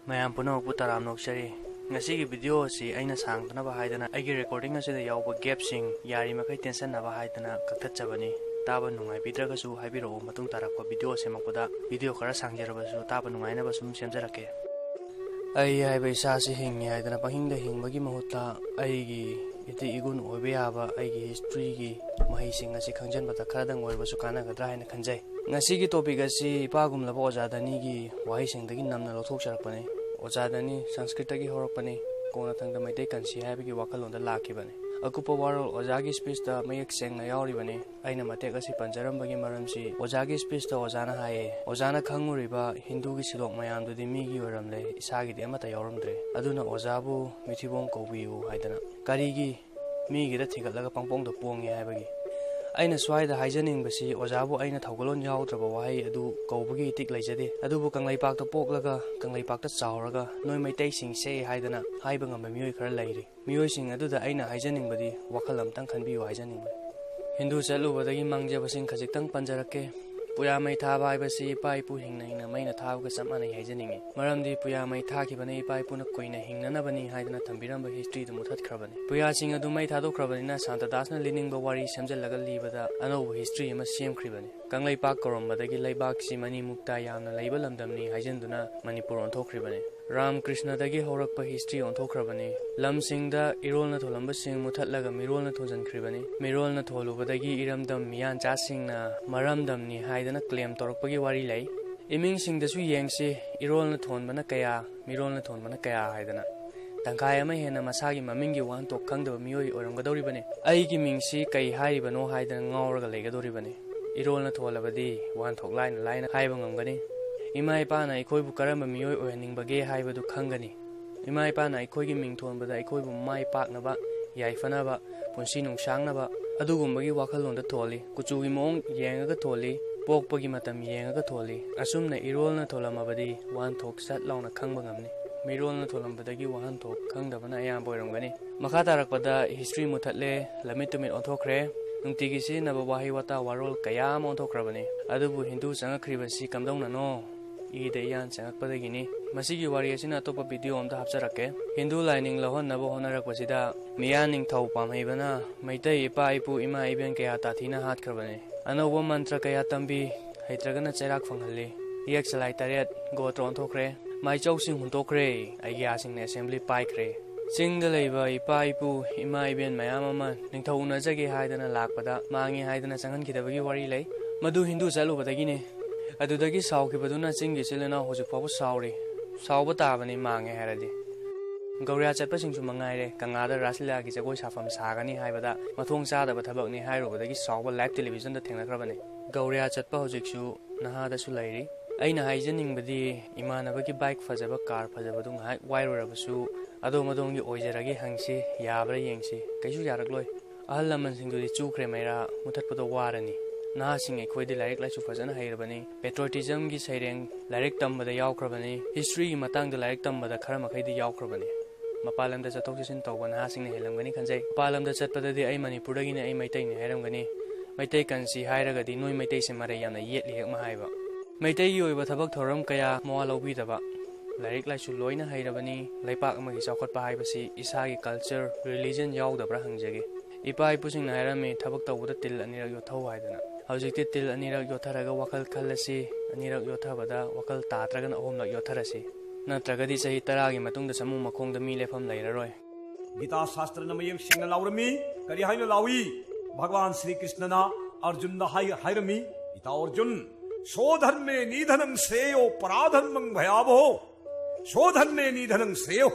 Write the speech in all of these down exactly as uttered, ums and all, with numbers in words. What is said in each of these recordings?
ꯃꯌꯥꯝ ꯄꯨꯝꯅꯃꯛꯄꯨ ꯇꯔꯥꯝꯅ ꯑꯣꯛꯆꯔꯤ꯫ ꯉꯁꯤꯒꯤ ꯚꯤꯗꯤꯑꯣ ꯑꯁꯤ ꯑꯩꯅ ꯁꯥꯡꯗꯅꯕ ꯍꯥꯏꯗꯅ ꯑꯩꯒꯤ ꯔꯦꯀꯣꯔꯗꯤꯡ ꯑꯁꯤꯗ ꯌꯥꯎꯕ ꯒꯦꯞꯁꯤꯡ ꯌꯥꯔꯤꯃꯈꯩ ꯇꯦꯟꯁꯟꯅꯕ ꯍꯥꯏꯗꯅ ꯀꯛꯊꯠꯆꯕꯅꯤ꯫ ꯇꯥꯕ ꯅꯨꯡꯉꯥꯏꯕꯤꯗ꯭ꯔꯒꯁꯨ ꯍꯥꯏꯕꯤꯔꯛꯎ, ꯃꯇꯨꯡ ꯇꯥꯔꯛꯄ ꯚꯤꯗꯤꯑꯣ ꯁꯦꯝꯃꯛꯄꯗ ꯚꯤꯗꯤꯑꯣ ꯈꯔ ꯁꯥꯡꯖꯔꯕꯁꯨ ꯇꯥꯕ ꯅꯨꯡꯉꯥꯏꯅꯕ ꯁꯨꯝ ꯁꯦꯝꯖꯔꯛꯀꯦ꯫ ꯑꯩ ꯍꯥꯏꯕ ꯏꯁꯥꯁꯤ ꯍꯤꯡꯉꯤ ꯍꯥꯏꯗꯅ ꯄꯪꯍꯤꯡꯗ ꯍꯤꯡꯕꯒꯤ ꯃꯍꯨꯠꯇ ꯑꯩꯒꯤ ꯏꯊꯤꯛ ꯏꯒꯨꯟ ꯑꯣꯏꯕ ꯌꯥꯕ ꯑꯩꯒꯤ ꯍꯤꯁꯇ꯭ꯔꯤꯒꯤ ꯃꯍꯩꯁꯤꯡ ꯑꯁꯤ ꯈꯪꯖꯤꯟꯕꯗ ꯈꯔꯗꯪ ꯑꯣꯏꯔꯕꯁꯨ ꯀꯥꯟꯅꯒꯗ꯭ꯔꯥ ꯍꯥꯏꯅ ꯈꯟꯖꯩ꯫ ꯉꯁꯤꯒꯤ ꯇꯣꯄꯤꯛ ꯑꯁꯤ ꯏꯄꯥꯒꯨꯝꯂꯕ ꯑꯣꯖꯥ ꯗꯅꯤꯒꯤ ꯋꯥꯍꯩꯁꯤꯡꯗꯒꯤ ꯅꯝꯅ ꯂꯧꯊꯣꯛꯆꯔꯛꯄꯅꯤ꯫ ꯑꯣꯖꯥ ꯗꯅꯤ ꯁꯪꯁꯀ꯭ꯔꯤꯠꯇꯒꯤ ꯍꯧꯔꯛꯄꯅꯤ, ꯀꯣꯟꯅꯊꯪꯗ ꯃꯩꯇꯩ ꯀꯟꯁꯤ ꯍꯥꯏꯕꯒꯤ ꯋꯥꯈꯜꯂꯣꯟꯗ ꯂꯥꯛꯈꯤꯕꯅꯤ꯫ ꯑꯀꯨꯞꯄ ꯋꯥꯔꯣꯜ ꯑꯣꯖꯥꯒꯤ ꯁ꯭ꯄꯤꯆꯇ ꯃꯌꯦꯛ ꯁꯦꯡꯅ ꯌꯥꯎꯔꯤꯕꯅꯤ꯫ ꯑꯩꯅ ꯃꯇꯦꯛ ꯑꯁꯤ ꯄꯟꯖꯔꯝꯕꯒꯤ ꯃꯔꯝꯁꯤ ꯑꯣꯖꯥꯒꯤ ꯁ꯭ꯄꯤꯆꯇ ꯑꯣꯖꯥꯅ ꯍꯥꯏꯌꯦ, ꯑꯣꯖꯥꯅ ꯈꯪꯉꯨꯔꯤꯕ ꯍꯤꯟꯗꯨꯒꯤ ꯁꯤꯂꯣꯛ ꯃꯌꯥꯝꯗꯨꯗꯤ ꯃꯤꯒꯤ ꯑꯣꯏꯔꯝꯂꯦ, ꯏꯁꯥꯒꯤꯗꯤ ꯑꯃꯠꯇ ꯌꯥꯎꯔꯝꯗ꯭ꯔꯦ꯫ ꯑꯗꯨꯅ ꯑꯣꯖꯥꯕꯨ ꯃꯤꯊꯤꯕꯣꯡ ꯀꯧꯕꯤꯌꯨ ꯍꯥꯏꯗꯅ꯫ ꯀꯔꯤꯒꯤ ꯃꯤꯒꯤꯗ ꯊꯤꯒꯠꯂꯒ ꯄꯪꯄꯣꯡꯗ ꯄꯣꯡꯉꯦ ꯍꯥꯏꯕꯒꯤ꯫ ꯑꯩꯅ ꯁ꯭ꯋꯥꯏꯗ ꯍꯥꯏꯖꯅꯤꯡꯕꯁꯤ ꯑꯣꯖꯥꯕꯨ ꯑꯩꯅ ꯊꯧꯒꯜꯂꯣꯟ ꯌꯥꯎꯗ꯭ꯔꯕ ꯋꯥꯍꯩ ꯑꯗꯨ ꯀꯧꯕꯒꯤ ꯏꯇꯤꯛ ꯂꯩꯖꯗꯦ꯫ ꯑꯗꯨꯕꯨ ꯀꯪꯂꯩꯄꯥꯛꯇ ꯄꯣꯛꯂꯒ ꯀꯪꯂꯩꯄꯥꯛꯇ ꯆꯥꯎꯔꯒ ꯅꯣꯏ ꯃꯩꯇꯩꯁꯤꯡꯁꯦ ꯍꯥꯏꯗꯅ ꯍꯥꯏꯕ ꯉꯝꯕ ꯃꯤꯑꯣꯏ ꯈꯔ ꯂꯩꯔꯤ꯫ ꯃꯤꯑꯣꯏꯁꯤꯡ ꯑꯗꯨꯗ ꯑꯩꯅ ꯍꯥꯏꯖꯅꯤꯡꯕꯗꯤ ꯋꯥꯈꯜ ꯑꯃꯇꯪ ꯈꯟꯕꯤꯌꯨ ꯍꯥꯏꯖꯅꯤꯡꯕꯅꯤ꯫ ꯍꯤꯟꯗꯨ ꯆꯠꯂꯨꯕꯗꯒꯤ ꯃꯥꯡꯖꯕꯁꯤꯡ ꯈꯖꯤꯛꯇꯪ ꯄꯟꯖꯔꯛꯀꯦ꯫ ꯄꯨꯌꯥ ꯃꯩ ꯊꯥꯕ ꯍꯥꯏꯕꯁꯤ ꯏꯄꯥ ꯏꯄꯨ ꯍꯤꯡꯅ ꯍꯤꯡꯅ ꯃꯩꯅ ꯊꯥꯕꯒ ꯆꯞ ꯃꯥꯟꯅꯩ ꯍꯥꯏꯖꯅꯤꯡꯉꯤ꯫ ꯃꯔꯝꯗꯤ ꯄꯨꯌꯥ ꯃꯩ ꯊꯥꯈꯤꯕꯅ ꯏꯄꯥ ꯏꯄꯨꯅ ꯀꯨꯏꯅ ꯍꯤꯡꯅꯅꯕꯅꯤ ꯍꯥꯏꯗꯅ ꯊꯝꯕꯤꯔꯝꯕ ꯍꯤꯁꯇ꯭ꯔꯤꯗꯨ ꯃꯨꯊꯠꯈ꯭ꯔꯕꯅꯤ꯫ ꯄꯨꯌꯥꯁꯤꯡ ꯑꯗꯨ ꯃꯩ ꯊꯥꯗꯣꯛꯈ꯭ꯔꯕꯅꯤꯅ ꯁꯥꯟꯇꯗꯥꯁꯅ ꯂꯤꯅꯤꯡꯕ ꯋꯥꯔꯤ ꯁꯦꯝꯖꯤꯜꯂꯒ ꯂꯤꯕꯗ ꯑꯅꯧꯕ ꯍꯤꯁꯇ꯭ꯔꯤ ꯑꯃ ꯁꯦꯝꯈ꯭ꯔꯤꯕꯅꯤ꯫ ꯀꯪꯂꯩꯄꯥꯛ ꯀꯧꯔꯝꯕꯗꯒꯤ ꯂꯩꯕꯥꯛꯁꯤ ꯃꯅꯤꯃꯨꯛꯇ ꯌꯥꯝꯅ ꯂꯩꯕ ꯂꯝꯗꯝꯅꯤ ꯍꯥꯏꯖꯤꯟꯗꯨꯅ ꯃꯅꯤꯄꯨꯔ ꯑꯣꯟꯊꯣꯛꯈ꯭ꯔꯤꯕꯅꯤ꯫ ꯔꯥꯝ ꯀ꯭ꯔꯤꯁꯅꯗꯒꯤ ꯍꯧꯔꯛꯄ ꯍꯤꯁꯇ꯭ꯔꯤ ꯑꯣꯟꯊꯣꯛꯈ꯭ꯔꯕꯅꯤ꯫ ꯂꯝꯁꯤꯡꯗ ꯏꯔꯣꯜꯅ ꯊꯣꯜꯂꯝꯕꯁꯤꯡ ꯃꯨꯊꯠꯂꯒ ꯃꯤꯔꯣꯜꯅ ꯊꯣꯟꯖꯤꯟꯈ꯭ꯔꯤꯕꯅꯤ꯫ ꯃꯤꯔꯣꯜꯅ ꯊꯣꯜꯂꯨꯕꯗꯒꯤ ꯏꯔꯝꯗꯝ ꯃꯤꯌꯥꯟꯆꯥꯁꯤꯡꯅ ꯃꯔꯝꯗꯝꯅꯤ ꯍꯥꯏꯗꯅ ꯀ꯭ꯂꯦꯝ ꯇꯧꯔꯛꯄꯒꯤ ꯋꯥꯔꯤ ꯂꯩ꯫ ꯏꯃꯤꯡꯁꯤꯡꯗꯁꯨ ꯌꯦꯡꯁꯤ, ꯏꯔꯣꯜꯅ ꯊꯣꯟꯕꯅ ꯀꯌꯥ, ꯃꯤꯔꯣꯜꯅ ꯊꯣꯟꯕꯅ ꯀꯌꯥ ꯍꯥꯏꯗꯅ꯫ ꯇꯪꯈꯥꯏ ꯑꯃ ꯍꯦꯟꯅ ꯃꯁꯥꯒꯤ ꯃꯃꯤꯡꯒꯤ ꯋꯥꯍꯟꯊꯣꯛ ꯈꯪꯗꯕ ꯃꯤꯑꯣꯏ ꯑꯣꯏꯔꯝꯒꯗꯧꯔꯤꯕꯅꯤ꯫ ꯑꯩꯒꯤ ꯃꯤꯡꯁꯤ ꯀꯩ ꯍꯥꯏꯔꯤꯕꯅꯣ ꯍꯥꯏꯗꯅ ꯉꯥꯎꯔꯒ ꯂꯩꯒꯗꯧꯔꯤꯕꯅꯤ꯫ ꯏꯔꯣꯜꯅ ꯊꯣꯜꯂꯕꯗꯤ ꯋꯥꯍꯟꯊꯣꯛ ꯂꯥꯏꯅ ꯂꯥꯏꯅ ꯍꯥꯏꯕ ꯉꯝꯒꯅꯤ꯫ ꯏꯃꯥ ꯏꯄꯥꯅ ꯑꯩꯈꯣꯏꯕꯨ ꯀꯔꯝꯕ ꯃꯤꯑꯣꯏ ꯑꯣꯏꯍꯟꯅꯤꯡꯕꯒꯦ ꯍꯥꯏꯕꯗꯨ ꯈꯪꯒꯅꯤ꯫ ꯏꯃꯥ ꯏꯄꯥꯅ ꯑꯩꯈꯣꯏꯒꯤ ꯃꯤꯡ ꯊꯣꯟꯕꯗ ꯑꯩꯈꯣꯏꯕꯨ ꯃꯥꯏ ꯄꯥꯛꯅꯕ, ꯌꯥꯏꯐꯅꯕ, ꯄꯨꯟꯁꯤ ꯅꯨꯡꯁꯥꯡꯅꯕ ꯑꯗꯨꯒꯨꯝꯕꯒꯤ ꯋꯥꯈꯜꯂꯣꯟꯗ ꯊꯣꯜꯂꯤ꯫ ꯀꯨꯆꯨꯒꯤ ꯃꯑꯣꯡ ꯌꯦꯡꯉꯒ ꯊꯣꯜꯂꯤ, ꯄꯣꯛꯄꯒꯤ ꯃꯇꯝ ꯌꯦꯡꯉꯒ ꯊꯣꯜꯂꯤ꯫ ꯑꯁꯨꯝꯅ ꯏꯔꯣꯜꯅ ꯊꯣꯜꯂꯝꯃꯕꯗꯤ ꯋꯥꯍꯟꯊꯣꯛ ꯁꯠ ꯂꯥꯎꯅ ꯈꯪꯕ ꯉꯝꯅꯤ꯫ ꯃꯤꯔꯣꯜꯅ ꯊꯣꯜꯂꯝꯕꯗꯒꯤ ꯋꯥꯍꯟꯊꯣꯛ ꯈꯪꯗꯕꯅ ꯑꯌꯥꯝꯕ ꯑꯣꯏꯔꯝꯒꯅꯤ꯫ ꯃꯈꯥ ꯇꯥꯔꯛꯄꯗ ꯍꯤꯁꯇ꯭ꯔꯤ ꯃꯨꯊꯠꯂꯦ, ꯂꯝꯃꯤꯠ ꯇꯨꯃꯤꯠ ꯑꯣꯟꯊꯣꯛꯈ꯭ꯔꯦ꯫ ꯅꯨꯡꯇꯤꯒꯤ ꯁꯤꯖꯤꯟꯅꯕ ꯋꯥꯍꯩ ꯋꯥꯇꯥ ꯋꯥꯔꯣꯜ ꯀꯌꯥ ꯑꯃ ꯑꯣꯟꯊꯣꯛꯈ꯭ꯔꯕꯅꯤ꯫ ꯑꯗꯨꯕꯨ ꯍꯤꯟꯗꯨ ꯆꯪꯉꯛꯈ꯭ꯔꯤꯕꯁꯤ ꯀꯝꯗꯧꯅꯅꯣ? ꯏꯗ ꯏꯌꯥꯟ ꯆꯪꯉꯛꯄꯗꯒꯤꯅꯤ꯫ ꯃꯁꯤꯒꯤ ꯋꯥꯔꯤ ꯑꯁꯤꯅ ꯑꯇꯣꯞꯄ ꯚꯤꯗꯤꯑꯣ ꯑꯝꯗ ꯍꯥꯞꯆꯔꯛꯀꯦ꯫ ꯍꯤꯟꯗꯨ ꯂꯥꯏꯅꯤꯡ ꯂꯧꯍꯟꯅꯕ ꯍꯣꯠꯅꯔꯛꯄꯁꯤꯗ ꯃꯤꯌꯥꯟ ꯅꯤꯡꯊꯧ ꯄꯥꯝꯍꯩꯕꯅ ꯃꯩꯇꯩ ꯏꯄꯥ ꯏꯄꯨ ꯏꯃꯥ ꯏꯕꯦꯟ ꯀꯌꯥ ꯇꯥꯊꯤꯅ ꯍꯥꯠꯈ꯭ꯔꯕꯅꯤ꯫ ꯑꯅꯧꯕ ꯃꯟꯇ꯭ꯔ ꯀꯌꯥ ꯇꯝꯕꯤ, ꯍꯩꯇ꯭ꯔꯒꯅ ꯆꯩꯔꯥꯛ ꯐꯪꯍꯜꯂꯤ꯫ ꯏꯌꯦꯛ ꯆꯂꯥꯏ ꯇꯔꯦꯠ ꯒꯣꯇ꯭ꯔ ꯑꯣꯟꯊꯣꯛꯈ꯭ꯔꯦ꯫ ꯃꯥꯏꯆꯧꯁꯤꯡ ꯍꯨꯟꯗꯣꯛꯈ꯭ꯔꯦ꯫ ꯑꯩꯒ꯭ꯌꯥꯁꯤꯡꯅ ꯑꯦꯁꯦꯝꯕ꯭ꯂꯤ ꯄꯥꯏꯈ꯭ꯔꯦ꯫ ꯆꯤꯡꯗ ꯂꯩꯕ ꯏꯄꯥ ꯏꯄꯨ ꯏꯃꯥ ꯏꯕꯦꯟ ꯃꯌꯥꯝ ꯑꯃ ꯅꯤꯡꯊꯧ ꯎꯅꯖꯒꯦ ꯍꯥꯏꯗꯅ ꯂꯥꯛꯄꯗ ꯃꯥꯡꯉꯦ ꯍꯥꯏꯗꯅ ꯆꯪꯍꯟꯈꯤꯗꯕꯒꯤ ꯋꯥꯔꯤ ꯂꯩ꯫ ꯃꯗꯨ ꯍꯤꯟꯗꯨ ꯆꯠꯂꯨꯕꯗꯒꯤꯅꯤ꯫ ꯑꯗꯨꯗꯒꯤ ꯁꯥꯎꯈꯤꯕꯗꯨꯅ ꯆꯤꯡꯒꯤ ꯏꯆꯤꯜ ꯏꯅꯥꯎ ꯍꯧꯖꯤꯛ ꯐꯥꯎꯕ ꯁꯥꯎꯔꯤ꯫ ꯁꯥꯎꯕ ꯇꯥꯕꯅꯤ ꯃꯥꯡꯉꯦ ꯍꯥꯏꯔꯗꯤ꯫ ꯒꯧꯔꯤꯌꯥ ꯆꯠꯄꯁꯤꯡꯁꯨ ꯃꯉꯥꯏꯔꯦ, ꯀꯪꯂꯥꯗ ꯔꯥꯁꯂꯤꯂꯥꯒꯤ ꯖꯒꯣꯏ ꯁꯥꯐꯝ ꯁꯥꯒꯅꯤ ꯍꯥꯏꯕꯗ ꯃꯊꯣꯡ ꯆꯥꯗꯕ ꯊꯕꯛꯅꯤ ꯍꯥꯏꯔꯨꯕꯗꯒꯤ ꯁꯥꯎꯕ ꯂꯥꯏꯚ ꯇꯦꯂꯤꯚꯤꯖꯟꯗ ꯊꯦꯡꯅꯈ꯭ꯔꯕꯅꯤ꯫ ꯒꯧꯔꯤꯌꯥ ꯆꯠꯄ ꯍꯧꯖꯤꯛꯁꯨ ꯅꯍꯥꯗꯁꯨ ꯂꯩꯔꯤ꯫ ꯑꯩꯅ ꯍꯥꯏꯖꯅꯤꯡꯕꯗꯤ, ꯏꯃꯥꯟꯅꯕꯒꯤ ꯕꯥꯏꯛ ꯐꯖꯕ, ꯀꯥꯔ ꯐꯖꯕꯗꯨ ꯉꯥꯏꯍꯥꯛ ꯋꯥꯏꯔꯨꯔꯕꯁꯨ, ꯑꯗꯣꯝ ꯑꯗꯣꯝꯒꯤ ꯑꯣꯏꯖꯔꯒꯦ ꯍꯪꯁꯤ, ꯌꯥꯕ꯭ꯔꯥ ꯌꯦꯡꯁꯤ꯫ ꯀꯩꯁꯨ ꯌꯥꯔꯛꯂꯣꯏ꯫ ꯑꯍꯜ ꯂꯃꯟꯁꯤꯡꯗꯨꯗꯤ ꯆꯨꯈ꯭ꯔꯦ ꯃꯩꯔꯥ, ꯃꯨꯊꯠꯄꯗꯣ ꯋꯥꯔꯅꯤ꯫ ꯅꯍꯥꯁꯤꯡ ꯑꯩꯈꯣꯏꯗꯤ ꯂꯥꯏꯔꯤꯛ ꯂꯥꯏꯁꯨ ꯐꯖꯅ ꯍꯩꯔꯕꯅꯤ꯫ ꯄꯦꯇ꯭ꯔꯣꯇꯤꯖꯝꯒꯤ ꯁꯩꯔꯦꯡ ꯂꯥꯏꯔꯤꯛ ꯇꯝꯕꯗ ꯌꯥꯎꯈ꯭ꯔꯕꯅꯤ꯫ ꯍꯤꯁꯇ꯭ꯔꯤꯒꯤ ꯃꯇꯥꯡꯗ ꯂꯥꯏꯔꯤꯛ ꯇꯝꯕꯗ ꯈꯔ ꯃꯈꯩꯗꯤ ꯌꯥꯎꯈ꯭ꯔꯕꯅꯤ꯫ ꯃꯄꯥꯟ ꯂꯝꯗ ꯆꯠꯊꯣꯛ ꯆꯠꯁꯤꯟ ꯇꯧꯕ ꯅꯍꯥꯁꯤꯡꯅ ꯍꯦꯜꯂꯝꯒꯅꯤ ꯈꯟꯖꯩ꯫ ꯃꯄꯥꯟ ꯂꯝꯗ ꯆꯠꯄꯗꯗꯤ ꯑꯩ ꯃꯅꯤꯄꯨꯔꯗꯒꯤꯅꯤ, ꯑꯩ ꯃꯩꯇꯩꯅꯤ ꯍꯥꯏꯔꯝꯒꯅꯤ꯫ ꯃꯩꯇꯩ ꯀꯟꯁꯤ ꯍꯥꯏꯔꯒꯗꯤ ꯅꯣꯏ ꯃꯩꯇꯩꯁꯦ ꯃꯔꯩ ꯌꯥꯝꯅ ꯌꯦꯠꯂꯤ ꯍꯦꯛ ꯃꯍꯥꯏꯕ꯫ ꯃꯩꯇꯩꯒꯤ ꯑꯣꯏꯕ ꯊꯕꯛ ꯊꯧꯔꯝ ꯀꯌꯥ ꯃꯋꯥ ꯂꯧꯕꯤꯗꯕ꯫ ꯂꯥꯏꯔꯤꯛ ꯂꯥꯏꯁꯨ ꯂꯣꯏꯅ ꯍꯩꯔꯕꯅꯤ꯫ ꯂꯩꯄꯥꯛ ꯑꯃꯒꯤ ꯆꯥꯎꯈꯠꯄ ꯍꯥꯏꯕꯁꯤ ꯏꯁꯥꯒꯤ ꯀꯜꯆꯔ, ꯔꯤꯂꯤꯖꯟ ꯌꯥꯎꯗꯕ꯭ꯔꯥ ꯍꯪꯖꯒꯦ꯫ ꯏꯄꯥ ꯏꯄꯨꯁꯤꯡꯅ ꯍꯥꯏꯔꯝꯃꯤ, "ꯊꯕꯛ ꯇꯧꯕꯗ ꯇꯤꯜ ꯑꯅꯤꯔꯛ ꯌꯣꯠꯊꯧ" ꯍꯥꯏꯗꯅ꯫ ꯍꯧꯖꯤꯛꯇꯤ ꯇꯤꯜ ꯑꯅꯤꯔꯛ ꯌꯣꯠꯊꯔꯒ ꯋꯥꯈꯜ ꯈꯜꯂꯁꯤ, ꯑꯅꯤꯔꯛ ꯌꯣꯠꯊꯕꯗ ꯋꯥꯈꯜ ꯇꯥꯗ꯭ꯔꯒꯅ ꯑꯍꯨꯝꯂꯛ ꯌꯣꯠꯊꯔꯁꯤ꯫ ꯅꯠꯇ꯭ꯔꯒꯗꯤ ꯆꯍꯤ ꯇꯔꯥꯒꯤ ꯃꯇꯨꯡꯗ ꯁꯥꯃꯨ ꯃꯈꯣꯡꯗ ꯃꯤ ꯂꯦꯞꯐꯝ ꯂꯩꯔꯔꯣꯏ꯫ ꯒꯤꯇꯥ ꯁꯥꯁꯇ꯭ꯔꯅ ꯃꯌꯦꯛ ꯁꯦꯡꯅ ꯂꯥꯎꯔꯝꯃꯤ꯫ ꯀꯔꯤ ꯍꯥꯏꯅ ꯂꯥꯎꯏ? ꯚꯒꯋꯥꯟ ꯁ꯭ꯔꯤ ꯀ꯭ꯔꯤꯁꯅꯅ ꯑꯔꯖꯨꯟꯗ ꯍꯥꯏ-, ꯍꯥꯏꯔꯝꯃꯤ, "ꯏꯇꯥꯎ ꯑꯔꯖꯨꯟ, ꯁꯣ ꯙꯔꯃꯦ ꯅꯤꯙꯅꯪ ꯁ꯭ꯔꯦꯌꯣ ꯄꯔꯥ ꯙꯔꯃꯪ ꯚꯌꯥꯕꯍꯣ꯫ ꯁꯣ ꯙꯔꯃꯦ ꯅꯤꯙꯅꯪ ꯁ꯭ꯔꯦꯌꯣ"꯫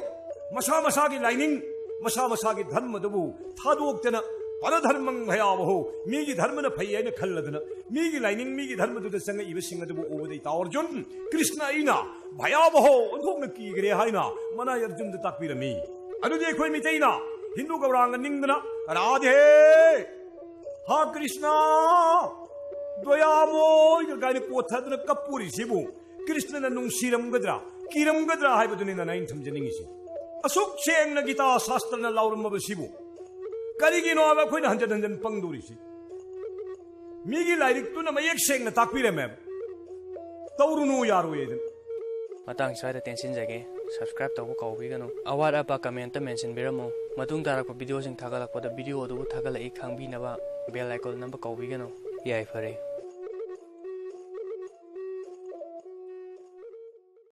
ꯃꯁꯥ ꯃꯁꯥꯒꯤ ꯂꯥꯏꯅꯤꯡ, ꯃꯁꯥ ꯃꯁꯥꯒꯤ ꯙꯔꯃꯗꯨꯕꯨ ꯊꯥꯗꯣꯛꯇꯅ, "ꯄꯔꯙꯔꯃꯪ ꯚꯌꯥꯕꯍꯣ", ꯃꯤꯒꯤ ꯙꯔꯃꯅ ꯐꯩ ꯍꯥꯏꯅ ꯈꯜꯂꯗꯅ, ꯃꯤꯒꯤ ꯂꯥꯏꯅꯤꯡ, ꯃꯤꯒꯤ ꯙꯔꯃꯗꯨꯗ ꯆꯪꯉꯛꯏꯕꯁꯤꯡ ꯑꯗꯨꯕꯨ ꯎꯕꯗ, ꯏꯇꯥꯎ ꯑꯔꯖꯨꯟ, ꯀ꯭ꯔꯤꯁꯅ ꯑꯩꯅ ꯚꯌꯥꯕꯍꯣ, ꯑꯣꯟꯊꯣꯛꯅ ꯀꯤꯈ꯭ꯔꯦ ꯍꯥꯏꯅ ꯃꯅꯥꯏ ꯑꯔꯖꯨꯟꯗ ꯇꯥꯛꯄꯤꯔꯝꯃꯤ꯫ ꯑꯗꯨꯗꯤ ꯑꯩꯈꯣꯏ ꯃꯤꯇꯩꯅ ꯍꯤꯟꯗꯨ ꯒꯧꯔꯥꯡꯒ ꯅꯤꯡꯗꯅ, "ꯔꯥꯙꯦ, ꯍꯥ ꯀ꯭ꯔꯤꯁꯅ, ꯗꯣꯌꯥꯃꯣꯏ" ꯀꯥꯏꯅ ꯀꯣꯠꯊꯗꯅ ꯀꯞꯄꯨꯔꯤꯁꯤꯕꯨ ꯀ꯭ꯔꯤꯁꯅꯅ ꯅꯨꯡꯁꯤꯔꯝꯒꯗ꯭ꯔꯥ, ꯀꯤꯔꯝꯒꯗ꯭ꯔꯥ ꯍꯥꯏꯕꯗꯨꯅꯤ ꯅꯅꯥꯏꯅ ꯊꯝꯖꯅꯤꯡꯉꯤꯁꯤ꯫ ꯑꯁꯨꯛ ꯁꯦꯡꯅ ꯒꯤꯇꯥ ꯁꯥꯁꯇ꯭ꯔꯅ ꯂꯥꯎꯔꯝꯃꯕꯁꯤꯕꯨ ꯀꯔꯤꯒꯤꯅꯣ ꯍꯥꯏꯕ ꯑꯩꯈꯣꯏꯅ ꯍꯟꯖꯟ ꯍꯟꯖꯟ ꯄꯪꯗꯧꯔꯤꯁꯤ? ꯃꯤꯒꯤ ꯂꯥꯏꯔꯤꯛꯇꯨꯅ ꯃꯌꯦꯛ ꯁꯦꯡꯅ ꯇꯥꯛꯄꯤꯔꯝꯃꯦꯕ꯫ ꯇꯧꯔꯨꯅꯨ, ꯌꯥꯔꯣꯏ ꯑꯗꯨꯅ꯫ ꯃꯇꯥꯡ ꯁ꯭ꯋꯥꯏꯗ ꯇꯦꯟꯁꯤꯟꯖꯒꯦ꯫ ꯁꯕꯁꯀ꯭ꯔꯥꯏꯕ ꯇꯧꯕ ꯀꯥꯎꯕꯤꯒꯅꯨ꯫ ꯑꯋꯥꯠ ꯑꯄꯥ ꯀꯃꯦꯟꯇ ꯃꯦꯟꯁꯤꯟꯕꯤꯔꯝꯃꯨ꯫ ꯃꯇꯨꯡ ꯇꯥꯔꯛꯄ ꯚꯤꯗꯤꯑꯣꯁꯤꯡ ꯊꯥꯒꯠꯂꯛꯄꯗ ꯚꯤꯗꯤꯑꯣ ꯑꯗꯨꯕꯨ ꯊꯥꯒꯠꯂꯛꯏ ꯈꯪꯕꯤꯅꯕ ꯕꯦꯜ ꯑꯥꯏꯀꯣꯟ ꯅꯝꯕ ꯀꯥꯎꯕꯤꯒꯅꯨ꯫ ꯌꯥꯏꯐꯔꯦ꯫